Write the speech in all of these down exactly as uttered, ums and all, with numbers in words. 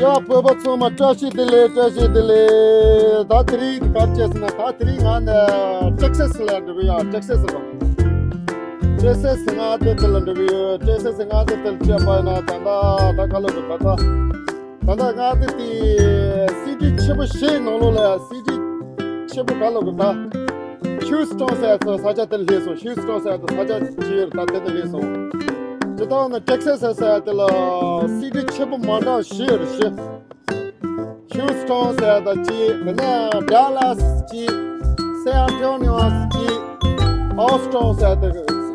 ཡ། བོད་པ་ཚང་མ་བཀྲ་ཤིས་བདེ་ལེགས། བཀྲ་ཤིས་བདེ་ལེགས། ད་དེ་རིང་ག་རེ་བྱས་ཟེར་ན། ད་དེ་རིང་ང་ནི་ཊེག་སཱས་ལ་འགྲོ་གི་ཡོད། ཊེག་སཱས་ལ། ཊེག་སཱས་མངའ་སྡེ་དེ་ལ་འགྲོ་གི་ཡོད། ཊེག་སཱས་མངའ་སྡེ་དེ་ལ་བྱས་པ་ཡིན་ན། ད་ལྟ་ད་ག་ལབ་དགོས། ད་ལྟ་ད་ལྟ་མངའ་སྡེ་དེ་སི་ཊི་ཆེན་པོ་བཞིའི་ནང་ལོགས་ལ། སི་ཊི་ཆེན་པོ་ག་ལབ་དགོས། ད་ཧིའུ་སི་ཊོན་ཟེར་ཡ་ས་ཆ་དེ་ལ་སླེབས་སོང་། ཧིའུ་སི་ཊོན་ཟེར་ཡ་ས་ཆ་ཅིག་ཡོད་རེད། ད་དེ་ལ་སླེབས་སོང་། སྤྱིར་བཏང་ནི་ཊེག་སཱས་ཟེར་ཡ་དེ་ལ་སི་ཊི་ཆེན་པོ་མ་འདྲ་བ་བཞི་ཡོད་རེད། བཞི། ཧིའུ་སི་ཊོན་ཟེར་ཡ་ད་གཅིག་དེ་ནས་ཌ་ལཱས་གཅིག་སན་ཨན་ཊོ་ནི་ཡོ་གཅིག་ཨོ་སི་ཊིན་ཟེར་ཡ་དེ།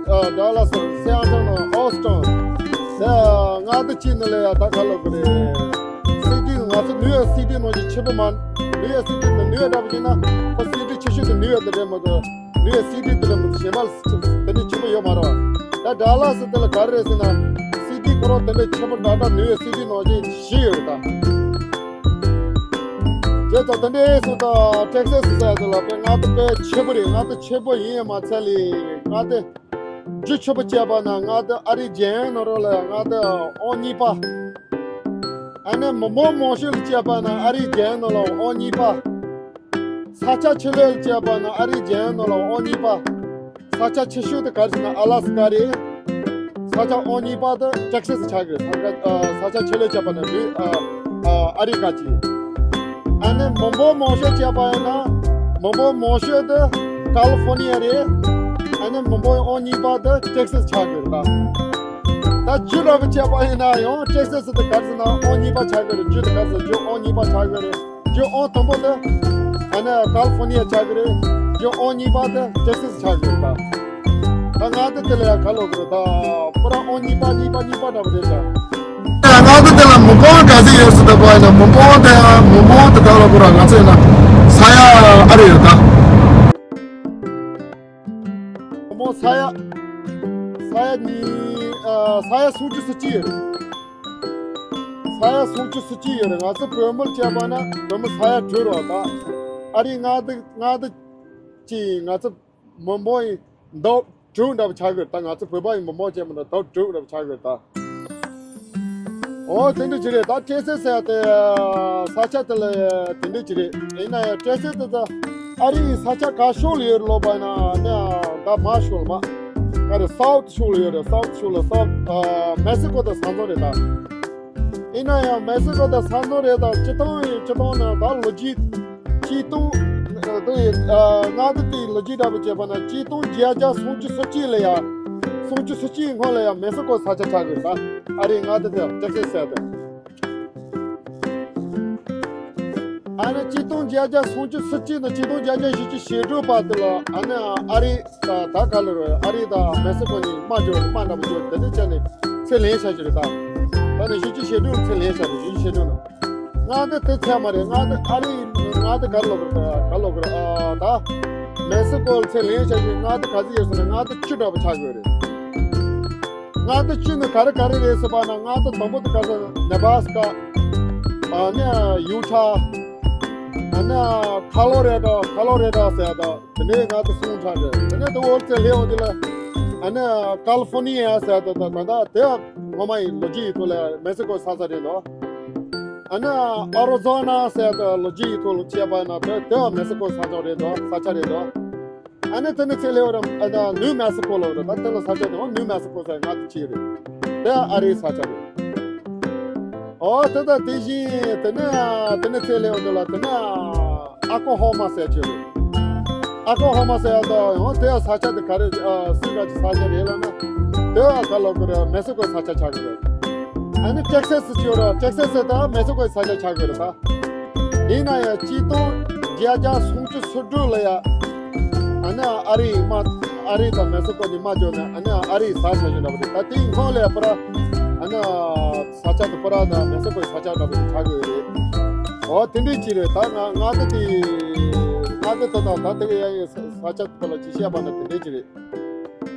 ཨ། ཌ་ལཱས། སན་ཨན་ཊོ་ནི་ཡོ། ཨོ་སི་ཊིན། དེ་མངའ་སྡེ་གཅིག་ནང་ལ་ཡ་ད་ག་ལབ་དགོས་རེད། སི་ཊི། ང་ཚོ་ནིའུ་ཡོག་སི་ཊི་ནང་བཞིན་ཆེན་པོ་མ། ནིའུ་ཡོག་སི་ཊི་ནི་ནིའུ་ཡོག་འདྲ་པོ་ཡིན་ན། ཁོ་སི་ཊི་ཆེ་ཤོས་དེ་ནིའུ་ཡོག་དེ་རེད་མ་གཏོགས། ནིའུ་ཡོག་སི་ཊི་དེ་རེད་མ་གཏོགས། གཞན་པ་དེ་འདྲའི་ཆེན་པོ་ཡོད་མ་རེད་པ། ད་ཌ་ལཱས་དེ་ལ་ག་རེ་རེད་ཟེར་ན། སི་ཊི་ཁོ་རང་དེ་འདྲའི་ཆེན་པོ་འདྲ་འདྲ་ནིའུ་ཡོག་སི་ཊི་ནང་བཞིན་བཞི་ཡོད་རེད་ད། བྱས་ཙང་དེ་འདྲའི་སོང་ཙང་ཊེག་སཱས་ཟེར་ཡ་དེ་ལ་དཔེ་མངའ་སྡེ་དཔེ་ཆེན་པོ་རེད། མངའ་སྡེ་ཆེན་པོ་ཡིན་ཡང་མ་ཚད་ལས། མངའ་སྡེ་རྒྱུ་ཆེན་པོ་བྱས་པ་ན། མངའ་སྡེ་ཨ་རིའི་རྒྱལ་ཡོངས་ནང་ལོགས་ལ་མངའ་སྡེ་ཨང་གཉིས་པ། ཨ་ནི་མི་འབོར་མང་ཤོས་ལ་བྱས་པ་ན་ཨ་རིའི་རྒྱལ་ཡོངས་ནང་ལོགས་ཨང་གཉིས་པ། ས་ཆ་ཆེ་ལོས་བྱས་པ་ན་ཨ་རིའི་རྒྱལ་ཡོངས་ནང་ལོགས་ཨང་གཉིས་པ། ས་ཆ་ཆེ་ཤོས་དེ་ག་རེ་ཟེར་ན་ཨ་ལ་སི་ཀ་རེད། ས་ཆ་ཨང་གཉིས་པ་དེ་ཊེག་སཱས་ཆགས་ཀྱི་རེད། ས་ཆ་ཨ། ས་ཆ་ཆེ་ལོས་བྱས་པ་ན་ནིའུ། ཨ། ཨ། ཨ་རི་ཀ་གཅིག་ཨ་ནི་མི་འབོར་མང་ཤོས་བྱས་པ་ཡིན་ན། མི་འབོར་མང་ཤོས་དེ་ཀ་ལི་ཧྥོ་ནི་ཡ་རེད། ཨ་ནི་མི་འབོར་ཨང་གཉིས་པ་དེ་ཊེག་སཱས་ཆགས་ཀྱི་རེད་ད། ད་རྒྱུ་འདྲ་པོ་བྱས་པ་ཡིན་ན་ཡང་ཊེག་སཱས་དེ་ག་རེ་ཟེར་ན་ཨང་གཉིས་པ་ཆགས་ཀྱི་རེད། རྒྱུ་དེ་ག་རེ་ཟེར། རྒྱུ་ཨང་གཉིས་པ་ཆགས་ཀྱི་རེད། རྒྱུ་ཨང་དང་པོ་དེ་ཨ་ནི་ཀ་ལི་ཧྥོ་ནི་ཡ་ཆགས་ཀྱི་རེད། རྒྱུ་ཨང་གཉིས་པ་དེ་ཊེག་སཱས་ཆགས་ཀྱི་རེད་ད། ད་མངའ་སྡེ་དེ་ལ་ཡ་ག་ལབ་དགོས་རེད། ད་པུ་ར་ཨང་གཉིས་པ་གཉིས་པ་གཉིས་པ་འདྲ་པོ་རེད་ཤག་ད་མངའ་སྡེ་དེ་ལ་མི་འབོར་ག་ཚོད་ཡོད་ཟེར་ད་པ་ཡིན་ན། མི་འབོར་དེ་ཡང་མི་འབོར་དེ་ག་ལབ་དགོས་རེད། ང་ཚོ་ཡིན་ན་ས་ཡ་ཨ་རེ་ཡོད་ད། མི་འབོར་ས་ཡ། ས་ཡ་གཉིས། ཨ། ས་ཡ་སུམ་ཅུ་སོ་གཅིག་ཡོད་རེད། ས་ཡ་སུམ་ཅུ་སོ་གཅིག་ཡོད་རེད། ང་ཚོ་བོད་མིར་བྱས་པ་ན་བོད་མི་ས་ཡ་དྲུག་རེད་ད། ཨ་རིའི་མངའ་སྡེ། མངའ་སྡེ་གཅིག་ཡིན། ང་ཚོ་མི་འབོར་ཡིན་ལྡབ་དྲུག་འདྲ་པོ་ཆགས་ཀྱི་རེད་ད། ང་ཚོ་བོད་པ་ཡི་མི་འབོར་བྱས་པ་ན་ལྡབ་དྲུག་འདྲ་པོ་ཆགས་ཀྱི་རེད་ད། འོ་དེ་འདྲ་ཅིག་རེད། ད་ཊེག་སཱས་ཟེར་ཡ་དེ་ས་ཆ་དེ་ལ་དེ་འདྲ་ཅིག་རེད། ཡིན་ན་ཡང་ཊེག་སཱས་དེ་ད་ཨ་རིའི་ས་ཆ་ག་ཕྱོགས་ལ་ཡོད་རེད་ལབ་པ་ཡིན་ན། ཨ་ནི་ད་མར་ཕྱོགས་ལ། མར་ག་རེ། སའུ་ཐི་ཕྱོགས་ལ་ཡོད་རེད། སའུ་ཐི་ཕྱོགས་ལ། སའུ་ཐི། ཨ། མེག་སི་ཀོ་དང་ས་མཚམས་རེད་ད། ཡིན་ན་ཡང་མེག་སི་ཀོ་དང་ས་མཚམས་རེད་ད། སྤྱིར་བཏང་ཡིན། སྤྱིར་བཏང་ནི་ད་ལོ་རྒྱུས། སྤྱིར་བཏང་དེ། ཨ། མངའ་སྡེ་དེའི་ལོ་རྒྱུས་འདྲ་པོ་བྱས་པ་ན། ཆིག་སྟོང་བརྒྱད་བརྒྱ་སུམ་ཅུ་སོ་གཅིག་ལ་ཡ། སུམ་ཅུ་སོ་གཅིག་སྔོན་ལ་ཡ་མེག་སི་ཀོ་ས་ཆ་ཆགས་ཀྱི་རེད་ད། ཨ་རིའི་མངའ་སྡེ་དེ་ཊེག་སཱས་ཟེར་ཡ་དེ། ཨ་ནི་ཆིག་སྟོང་བརྒྱད་བརྒྱ་སུམ་ཅུ་སོ་གཅིག་ནས་ཆིག་སྟོང་བརྒྱད་བརྒྱ་བཞི་བཅུ་ཞེ་དྲུག་བར་དུ་ལ། ཨ་ནི་ཨ་རི་ད་ད་ག་ལབ་རེད། ཨ་རི་དང་མེག་སི་ཀོ་གཉིས་དམག་འཇོག་དམག་འདྲ་པོ་འཇོག་དེ་འདྲ་བྱས་ནས་ཚུར་ལེན་བྱས་ཀྱི་རེད་ད། ད་ནི་བཞི་བཅུ་ཞེ་དྲུག་ལ་ཚུར་ལེན་བྱས་རེད། བཞི་བཅུ་ཞེ་དྲུག་ལ། མངའ་སྡེ་དེ་ཚད་མ་རེད། མངའ་སྡེ་ཨ་རིའི་མངའ་སྡེ་ག་ལབ་དགོས་རེད། ག་ལབ་དགོས་རེད། ཨ། ད་མེག་སི་ཀོ་ལ་ཚུར་ལེན་བྱས་ཀྱི་མངའ་སྡེ་ག་ཚོད་ཡོད་ཟེར་ན། མངའ་སྡེ་བཅུ་འདྲ་པོ་ཆགས་ཀྱི་ཡོད་རེད། མངའ་སྡེ་བཅུ་ནི་ག་རེ་ག་རེ་རེད་ཟེར་བ་ན། མངའ་སྡེ་དང་པོ་དེ་ག་ཟེར་ན་ནེ་བྷ་སི་ཀ། ཨ་ནི་ཡུ་ཊ། ཨ་ནི་ཁ་ལོ་རེ་ཌོ། ཁ་ལོ་རེ་ཌོ་ཟེར་ཡ་ད། དེ་ནས་མངའ་སྡེ་གསུམ་ཆགས་རེད། དེ་ནས་དེ་འོག་ཚུར་སླེབས་འོང་དུས་ལ། ཨ་ནི་ཀ་ལི་ཧྥོ་ནི་ཡ་ཟེར་ཡ་ད། ད་ད་ད་དེ་ངོ་མ་ཡིན་ལོ་རྒྱུས་ཡིན་དུས་ལ་མེག་སི་ཀོ་ས་ཆ་རེད་དོ། ཨ་ནི་ཨ་རི་ཛོ་ན་ཟེར་ཡ་ད་ལོ་རྒྱུས་ཡིན་དུས་ལ་བྱས་པ་ན་དེ་དེ་མེག་སི་ཀོ་ས་ཆ་རེད་དོ། ས་ཆ་རེད་དོ། ཨ་ནི་དེ་ནས་ཚུར་སླེབས་ར། ཨ་ནི་ནིའུ་མེག་སི་ཀོ་ལ་ར། ད་དེ་ལ་ས་ཆ་དེ་ནིའུ་མེག་སི་ཀོ་ཟེར་མངའ་སྡེ་གཅིག་རེད། དེ་ཨ་རིའི་ས་ཆ་རེད། ཨོ་དེ་དང་དེ་བཞིན་དེ་ནས་དེ་ནས་ཚུར་སླེབས་འོང་དུས་ལ་དེ་ནས་ཨ་ཀོ་ཧོ་མ་ཟེར་ཅིག་རེད། ཨ་ཀོ་ཧོ་མ་ཟེར་ཡ་ད་ཡང་དེ་ས་ཆ་དེ་ག་རེ། ཨ། སུའི་ག་ཅིག་ས་ཆ་རེད་ལབ་ན། དེ་ག་ལབ་དགོས་རེད། མེག་སི་ཀོའི་ས་ཆ་ཆགས་ཀྱི་རེད། ཨ་ནི་ཊེག་སཱས་ཅིག་ཡོད་ར། ཊེག་སཱས་ད་མེག་སི་ཀོའི་ས་ཆ་ཆགས་ཀྱི་རེད་ད། ཡིན་ན་ཡང་ཆིག་སྟོང་བརྒྱད་བརྒྱ་སུམ་ཅུ་སོ་དྲུག་ལ་ཡ། ཨ་ནི་ཨ་རིའི་དམག་ཨ་རི་དང་མེག་སི་ཀོ་གཉིས་དམག་རྒྱག་ནས། ཨ་ནི་ཨ་རིའི་ས་ཆགས་ཀྱི་འདྲ་པོ་རེད་ད། དེའི་སྔོན་ལ་ཡ་པུ་ར། ཨ་ནི་ས་ཆ་དེ་པུ་ར་དང་མེག་སི་ཀོའི་ས་ཆ་འདྲ་པོ་ཞིག་ཆགས་ཀྱི་ཡོད་རེད། འོ་དེ་འདྲའི་ཅིག་རེད། ད་ང་མངའ་སྡེ་དེ། མངའ་སྡེ་དེ་དང་ད་དེ་ག་ཡ་ཡི་ས་ཆ་དེ་ལ་ཅིག་བཤད་པ་ན་དེ་འདྲའི་ཅིག་རེད།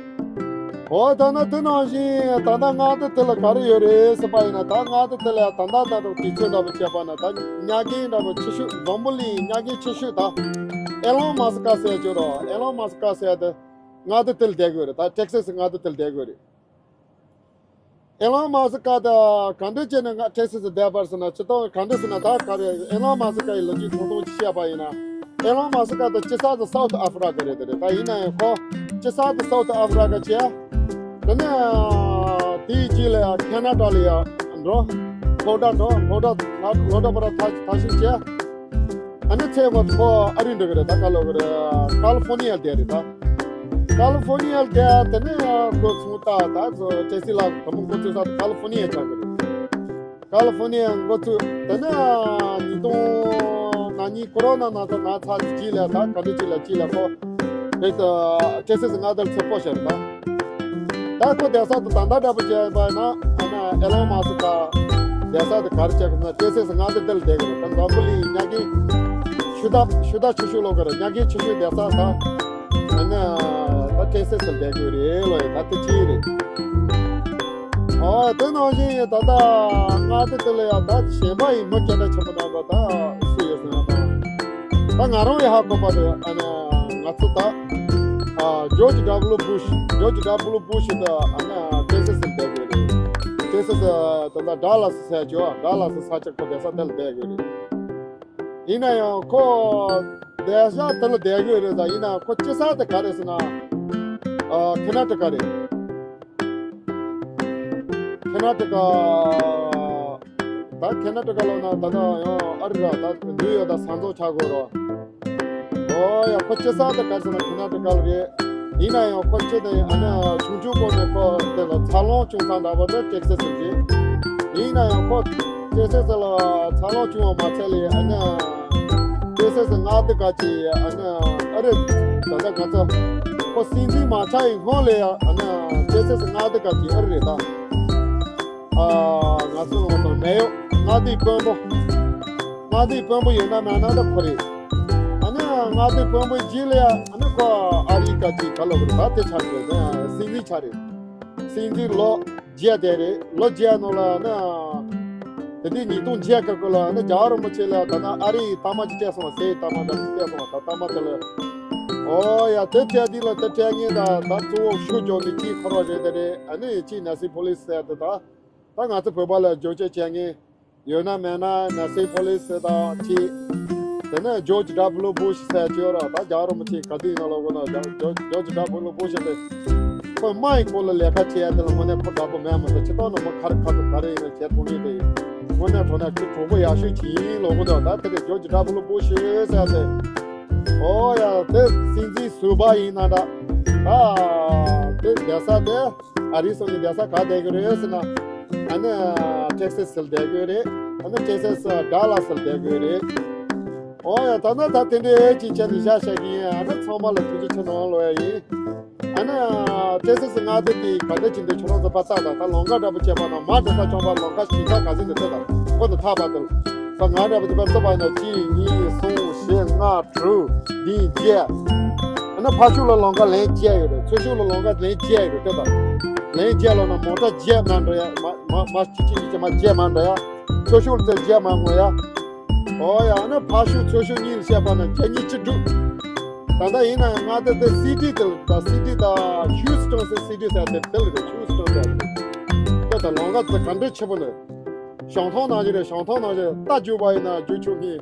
འོ་ད་ནི་དེ་ནང་བཞིན་ད་ལྟ་མངའ་སྡེ་དེ་ལ་ག་རེ་ཡོད་རེད་ཟེར་བ་ཡིན་ན། ད་མངའ་སྡེ་དེ་ལ་ཡ་ད་ལྟ་ད་དུང་དུས་ཚོད་འདྲ་པོ་བྱས་པ་ན། ད་མྱ་རྒན་འདྲ་པོ་ཆེ་ཤོས། འཛམ་བུ་གླིང་མྱ་རྒན་ཆེ་ཤོས་ད་ཨེ་ལོན་མཱ་སི་ཀ་ཟེར་ཡ་ཅིག་ཡོད་ར། ཨེ་ལོན་མཱ་སི་ཀ་ཟེར་ཡ་དེ་མངའ་སྡེ་དེ་ལ་བསྡད་ཀྱི་ཡོད་རེད། ད་ཊེག་སཱས་མངའ་སྡེ་དེ་ལ་བསྡད་ཀྱི་ཡོད་རེད། ཨེ་ལོན་མཱ་སི་ཀ་དང་ག་འདྲ་བྱས་ནས་ང་ཊེག་སི་སི་བསྡད་པ་རེད་ཟེར་ན། སྤྱིར་བཏང་ག་འདྲ་ཟེར་ན། ད་ག་རེ། ཨེ་ལོན་མཱ་སི་ཀ་ཡི་ལོ་རྒྱུས་ཐུང་ཐུང་ཅིག་བཤད་པ་ཡིན་ན། ཨེ་ལོན་མཱ་སི་ཀ་དང་ཅི་ས་དང་སའུ་ཐི་ཨ་ཧྥི་རི་ཀ་རེད། དེ་རེད། ད་ཡིན་ན་ཡང་ཁོ་ཅི་ས་དང་སའུ་ཐི་ཨ་ཧྥི་རི་ཀ་བྱས། དེ་ནས་དེའི་རྗེས་ལ་ཡང་ཁེ་ན་ཌ་ལ་ཡང་འགྲོ། ཧྥོ་ཌ་འགྲོ། ཧྥོ་ཌ། ཧྥོ་ཌ་པ་ར་ཐ་ཐ་ཤིང་བྱས། ཨ་ནི་ཚེ་ངོ་ཚོ་ཨ་རི་འགྲོ་གི་རེད། ད་ག་ལོག་གི་རེད། ཀ་ལི་ཧྥོ་ནི་ཡ་བསྡད་རེད། ད་ཀ་ལི་ཧྥོ་ནི་ཡ་བསྡད། དེ་ནས་ཁོ་ཚོ་ད་ད་ཅི་སི་ལ་དེ་མོ་འགོ་ཚུགས་ས་དེ་ཀ་ལི་ཧྥོ་ནི་ཡ་ཆགས་གི་རེད། ཀ་ལི་ཧྥོ་ནི་ཡ་འགོ་ཚུགས། དེ་ནས་ཉིས་སྟོང་ང་གཉིས་ཀོ་རོ་ན་ནང་དུ་ན་ཚ་རྗེས་ལ། ད་ག་འདྲ་ཅིག་ལ་ཅིག་ལ་ཁོ་བོད་དུ་ཊེག་སི་སི་མངའ་སྡེ་ལ་ཚུར་སྤོ་བྱས་རེད། ད་ད་ཁོ་བསྡད་ས་དེ་ད་ལྟ་འདྲ་པོ་བྱས་པ་ན། ཨ་ནི་ཨེ་ལོན་མཱ་སི་ཀ་བསྡད་ས་དེ་ག་རེ་བྱས་གི་ན། ཊེག་སི་སི་མངའ་སྡེ་དེ་ལ་བསྡད་གི་རེད། ད་འཛམ་བུ་གླིང་ཉ་རྒན་ཤུ་དག་ཤུ་དག་ཆེ་ཤོས་ལོ་གི་རེད། ཉ་རྒན་ཆེ་ཤོས་བསྡད་ས་ད། ཨ་ནི་ད་ཊེག་སི་སི་ལ་བསྡད་གི་རེད་ལོ། ཡ་ད་དེ་ཅི་རེད། ཨོ་དེ་ནང་བཞིན་ད་ལྟ་མངའ་སྡེ་དེ་ལ་ཡང་ད་གཞན་པ་ཡི་མི་སྐད་གྲགས་ཆེན་པོ་རྣམ་པ་ད་སུ་ཡོད་ཟེར་ན། ད་ད་ང་རང་ཡི་ཧ་གོ་བ་དེ། ཨ་ནི་ང་ཚོ་ད་ཨ་ཇོར་ཇི་ཌབ་ལུ་བུ་ཤི། ཇོར་ཇི་ཌབ་ལུ་བུ་ཤི་དེ་ཨ་ནི་ཊེག་སི་སི་ལ་བསྡད་ཡོད་རེད། ཊེག་སི་སི་ད་ལྟ་ཌ་ལ་སི་ཟེར་ཅོ། ཌ་ལ་སི་ས་ཆ་ཁོ་བསྡད་ས་དེ་ལ་བསྡད་ཡོད་རེད། ཡིན་ན་ཡང་ཁོ་བསྡད་ས་དེ་ལ་བསྡད་ཡོད་རེད། ད་ཡིན་ན་ཁོ་སྐྱེས་ས་དེ་ག་རེ་ཟེར་ན། ཨ་ཁེ་ན་ཊི་ཀ་རེད། ཁེ་ན་ཊི་ཀ། ད་ཁེ་ན་ཊི་ཀ་ལོ་ན་ད་ད་ཡང་ཨ་རི་ར། ད་ནིའུ་ཡོག་ད་ས་མཚམས་ཆགས་དགོས་རོ། ཨོ་ཡ། ཁོ་སྐྱེས་ས་ད་ག་རེ་ཟེར་ན་ཁེ་ན་ཊི་ཀ་ལ་རེད། ཡིན་ན་ཡང་ཁོ་སྐྱེས་ནས་ཨ་ནི་ཆུང་ཆུང་སྒང་ནས་ཁོ་དེ་ལ་འཚར་ལོངས་བྱུང་ས་འདྲ་པོ་དེ་ཊེག་སི་སི་རེད། ཡིན་ན་ཡང་ཁོ་ཊེག་སི་སི་ལ་འཚར་ལོངས་བྱུང་བ་མ་ཚད་ལས་ཨ་ནི་ཊེག་སི་སི་མངའ་སྡེ་ཁག་ཅིག་ཨ་ནི་ཨ་རི། ད་ལྟ་ང་ཚོ་ཁོ་སྲིད་འཛིན་མ་ཆགས་ཡི་སྔོན་ལ་ཡ་ཨ་ནི་ཊེག་སི་སི་མངའ་སྡེ་ཁག་ཅིག་ཨ་རི་རེད་ད། ཨ་ང་ཚོ་ལ་ང་ཚོ་མེ་ཡོ་མངའ་སྡེའི་དཔོན་པོ། མངའ་སྡེའི་དཔོན་པོ་ཡོད་ན་མེད་ན་ད་ཁོ་རེད། ཨ་ནི་མངའ་སྡེའི་དཔོན་པོའི་རྗེས་ལ་ཡ་ཨ་ནི་ཁོ་ཨ་རིའི་ཁག་ཅིག་ག་ལོག་གི་རེད། ད་དེ་ཆགས་རེད། སྲིད་འཛིན་ཆགས་རེད། སྲིད་འཛིན་ལོ་བརྒྱད་དེ་རེད། ལོ་བརྒྱད་ནང་ལ་ནི། དེ་དུས་ཉིས་སྟོང་བརྒྱད་ཀྱི་སྐོར་ལ་ནི་རྒྱལ་བ་རིན་པོ་ཆེ་ལ་ད་ནི་ཨ་རིའི་གཏའ་མ་ཅིག་སྤྲད་སོང་བ། གསེར་གྱི་གཏའ་མ་འདྲ་ཅིག་སྤྲད་སོང་བ། ད་གཏའ་མ་དེ་ལ། ཨོ་ཡ། དེ་སྤྲད་དུས་ལ་དེ་སྤྲད་མཁན་ད་ད་གཙོ་བོ་ཤུགས་རྒྱག་མཁན་གཅིག་ཁོ་རང་རེད། དེ་རེད། ཨ་ནི་གཅིག་ནན་སི་ཕེ་ལོ་སི་ཟེར་དེ། ད་ད་ང་ཚོ་བོད་པ་ལ་རྒྱབ་སྐྱོར་བྱེད་མཁན། ཡོད་ན་མེད་ན་ནན་སི་ཕེ་ལོ་སི་དང་གཅིག་དེ་ནས་ཇོར་ཇི་ཌབ་ལུ་བུ་ཤི་ཟེར་ཅིག་ཡོད་ར། ད་རྒྱལ་བ་རིན་པོ་ཆེ་ག་དུས་ཡིན་ན་ལོ་གོ་ན། ཇོར་ཇི་ཌབ་ལུ་བུ་ཤི་དེ་ཁོས་དམག་གི་སྐོར་ལ་ལས་ཀ་བྱས་དེ་ལ་དངོས་གནས་ཁོ་དགའ་པོ་མེད་མ་གཏོགས། སྤྱིར་བཏང་ནི་མི་ཁ་རི་ཁ་ཐུག་ག་རེ་ཡིན་ན་བྱེད་ཐུབ་མཁན་དེ་ཡིན། དངོས་གནས་དྲང་གནས་ཁོ་གྲོགས་པོ་ཡག་ཤོས་ཅིག་ཡིན་ལོ་གོ་ན། ད་དེ་རེད། ཇོར་ཇི་ཌབ་ལུ་བུ་ཤི་ཟེར་དེ། ཨོ་ཡ། དེ་སྲིད་འཛིན་ཟུར་པ་ཡིན་ན་འདྲ། ད་དེ་བསྡད་ས་དེ། ཨ་རི་སོང་ནས་བསྡད་ས་ག་བསྡད་ཀྱི་རེད་ཟེར་ན། ཨ་ནི་ཊེག་སི་སི་ལ་བསྡད་ཀྱི་རེད། ཨ་ནི་ཊེག་སི་སི་ཌ་ལ་སི་ལ་བསྡད་ཀྱི་རེད། ཨོ་ཡ། ད་ནི་ད་དེ་འདྲའི་ཅིག་བྱས་ནས་བཞག་བཞག་གི་ཡིན། ཨ་ནི་ཚང་མ་ལ་ཐུགས་རྗེ་ཆེ་གནང་ལོ་ཡ་ཡིན། ཨ་ནི་ཊེག་སི་སི་མངའ་སྡེ་དེ་ག་འདྲ་ཅིག་འདུག་ཁྱོད་རང་ཚོ་ཕར་ལྟ་དང་། ད་ལམ་ཁ་འདྲ་པོ་བྱས་པ་ན་མར་འགྲོ་ས་ཆུང་བ། ལམ་ཁ་ཞིང་ཁ་ག་ཚོད་འདུག་ལྟོས་དང་། ཁོ་ནི་ཐག་པ་དེ་ལ། ད་ང་འདྲ་པོ་དེ་ཕར་ཚུར་བ་ཡིན་ན་གཅིག་གཉིས་གསུམ་བཞི་ལྔ་དྲུག་བདུན་བརྒྱད། ཨ་ནི་ཕར་ཕྱོགས་ལ་ལམ་ཁ་ལན་བརྒྱད་ཡོད་རེད། ཚུར་ཕྱོགས་ལ་ལམ་ཁ་ལན་བརྒྱད་ཡོད་རེད། ལྟོས་དང་། ལན་བརྒྱད་ལ་ན་མོ་ཊ་བརྒྱད་མར་འགྲོ་ཡ། མ་མ་མ་གཅིག་གཅིག་གཉིས་གཅིག་མར་བརྒྱད་མར་འགྲོ་ཡ། ཚུར་ཕྱོགས་ལ་ཚེ་བརྒྱད་མར་ངོ་ཡ། ཨོ་ཡ། ཨ་ནི་ཕར་ཕྱོགས་ཚུར་ཕྱོགས་གཉིས་ལ་བཤད་པ་ན་བརྒྱད་གཉིས་བཅུ་དྲུག་ད་ལྟ་ཡིན་ན་ཡང་མངའ་སྡེ་དེ་སི་ཊི་དེ་ལ། ད་སི་ཊི་ད་ཧིའུ་སི་ཊོན་ཟེར་སི་ཊི་ཟེར་དེ་དེ་ལ་རེད། ཧིའུ་སི་ཊོན་ཟེར་དེ། ད་ད་ལམ་ཁ་དེ་ག་འདྲ་ཆེ་པོ་ནི། བྱང་ཐང་ནང་བཞིན་རེད། བྱང་ཐང་ནང་བཞིན་རྟ་རྒྱུག་པ་ཡིན་ན་རྒྱུག་ཆོག་མཁན།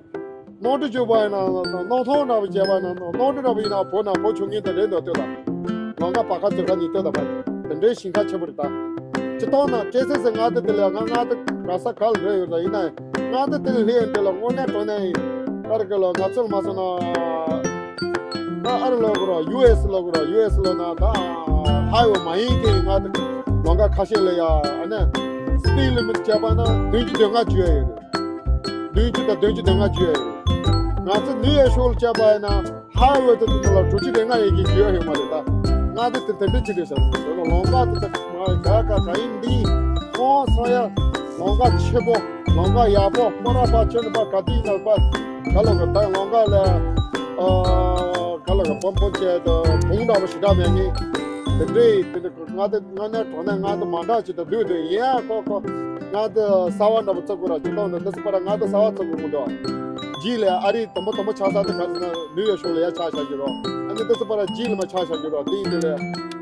གནམ་གྲུ་རྒྱུག་པ་ཡིན་ན། གནམ་ཐང་འདྲ་པོ་བྱས་པ་ཡིན་ན། གནམ་གྲུ་འདྲ་པོ་ཡིན་ན་བབས་ན་བབས་ཆོག་མཁན་དེ་རེད་འདུག་ལྟོས་དང་། ལམ་ཁ་བར་ཁ་ཚུར་ཁ་གཉིས་ལྟོས་དང་། བར་དེ་འདྲའི་ཞིང་ཁ་ཆེ་པོ་རེད་ད། སྤྱིར་བཏང་ན་ཊེག་སི་སི་མངའ་སྡེ་དེ་ལ་ང་མངའ་སྡེ་ག་ས་ག་ལ་རེད་ཡོད་ལ། ཡིན་ན་མངའ་སྡེ་དེ་ལ་སླེབས་ཡོང་དུས་ལ་དངོས་གནས་དྲང་གནས་ཡིན། ཨ་རི་ག་ལ་ང་ཚོ་ལ་མ་སོང་ན། ད་ཨ་རི་ལོག་གི་རོགས། ཡུ་ཨེ་སི་ལོག་གི་རོགས། ཡུ་ཨེ་སི་ལོག་ན་ད་ཧའི་ཝེ་མ་ཡིན་མཁན་ཡིན། ང་ད་ལམ་ཁ་ཁ་ཤས་ལ་ཡ། ཨ་ནི་སི་པིཌ་ལི་མིཊ་བྱས་པ་ན་བདུན་ཅུ་དོན་ལྔ་བརྒྱུད་ཡ་ཡོད་རེད། བདུན་ཅུ་དང་བདུན་ཅུ་དོན་ལྔ་བརྒྱུད་ཡ་ཡོད་རེད། ང་ཚོ་ནིའུ་ཡོག་ཕྱོགས་ལ་བྱས་པ་ཡིན་ན་ཧའི་ཝེ་དེ་དེ་ལ་དྲུག་ཅུ་དོན་ལྔ་ཡན་གྱི་བརྒྱུད་ཡ་ཡོད་མ་རེད་ད། ང་ཚོ་དེ་དེ་འདྲ་ཅིག་རེད་ཤག་ལམ་ཁ་དེ་ད་མ་ག་ག་ག་ཡིན་འདི་ཡིན། ཁོང་སོང་ཡ། ལམ་ཁ་ཆེ་པོ། ལམ་ཁ་ཡག་པོ། སྤོ་ར་པ་ཆེ་ནི་པ་ག་དུས་ཡིན་ན་པ། ག་ལ་ག་ད་ལམ་ཁ་ལ། ཨ། ག་ལ་ག་བམ་པོ་ཆེ་དང་བོང་འདྲ་པོ་ཞེ་དྲག་མེད་ངེས། དེ་འདྲའི་དེ་འདྲ་ང་དེ་ང་ནས་གྲོང་ནས་ང་དེ་མ་འདྲ་ཅིག་ད་དུས་དུས་ཡིན་ཡ། ཁོ་ཁོ་ང་དེ་གསར་བ་འདྲ་པོ་བཙུགས་དགོས་ར་ཅིག་གཏོང་དུས། འདི་ཚོ་པ་ར་ང་དེ་གསར་བ་བཙུགས་དགོས་མི་འདུག་རྗེས་ལ་ཨ་རི་དུམ་བུ་དུམ་བུ་ཆགས་ས་དེ་ག་ཚོད་ན་ནིའུ་ཡོག་ཕྱོགས་ལ་ཡ་ཆགས་བཞག་རྒྱུ་རོགས། ཨ་ནི་འདི་ཚོ་པ་ར་རྗེས་ལ་མ་ཆགས་བཞག་རྒྱུ་རོགས། དེ་ཡིན་དུས་ལ་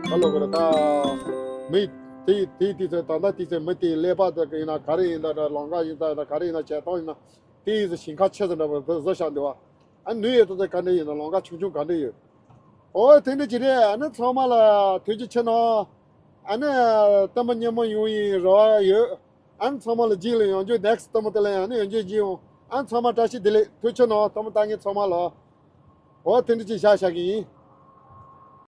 ག་ལ་ག་ར་ད་མི། དེ་དེ་དུས་ཚོད་ད་ལྟ་དུས་ཚོད་མི་དེའི་ཀླད་པ་དེ་ཡིན་ན་ག་རེ་ཡིན་ད་འདྲ། ལམ་ཁ་ཡིན་ད་འདྲ། ག་རེ་ཡིན་ན་བྱེད་སྟངས་ཡིན་ན། དེ་ཡིན་ཟེར་ཞེན་ཁ་ཆེ་ཙམ་འདྲ་པོ་དེ་བཟོ་བཞག་འདུག་བ། ཨ་ནུས་ཡོད་ད་ཚོད་ག་འདྲ་ཡིན་ན། ལམ་ཁ་ཆུང་ཆུང་ག་འདྲ་ཡོད། ཨོ་དེ་འདྲ་ཅིག་རེད། ཨ་ནི་ཚང་མ་ལ་ཐུགས་རྗེ་ཆེ་གནང་། ཨ་ནི་ལྟད་མོ་སྙན་མོ་ཡོང་ཡིན་རེ་བ་ཡོད། ཨ་ནི་ཚང་མ་ལ་རྗེས་ལ་ཡང་བསྐྱར་next་ལྟད་མོ་དེ་ལ་ཡང་ནི་ཡང་བསྐྱར་མཇལ་ཡོང་། ཨ་ནི་ཚང་མ་བཀྲ་ཤིས་བདེ་ལེགས། ཐུགས་རྗེ་ཆེ་གནང་ལྟད་མོ་ལྟ་མཁན་ཚང་མ་ལ། ཨོ་དེ་འདྲ་ཅིག་བཞག་བཞག་གི་ཡིན།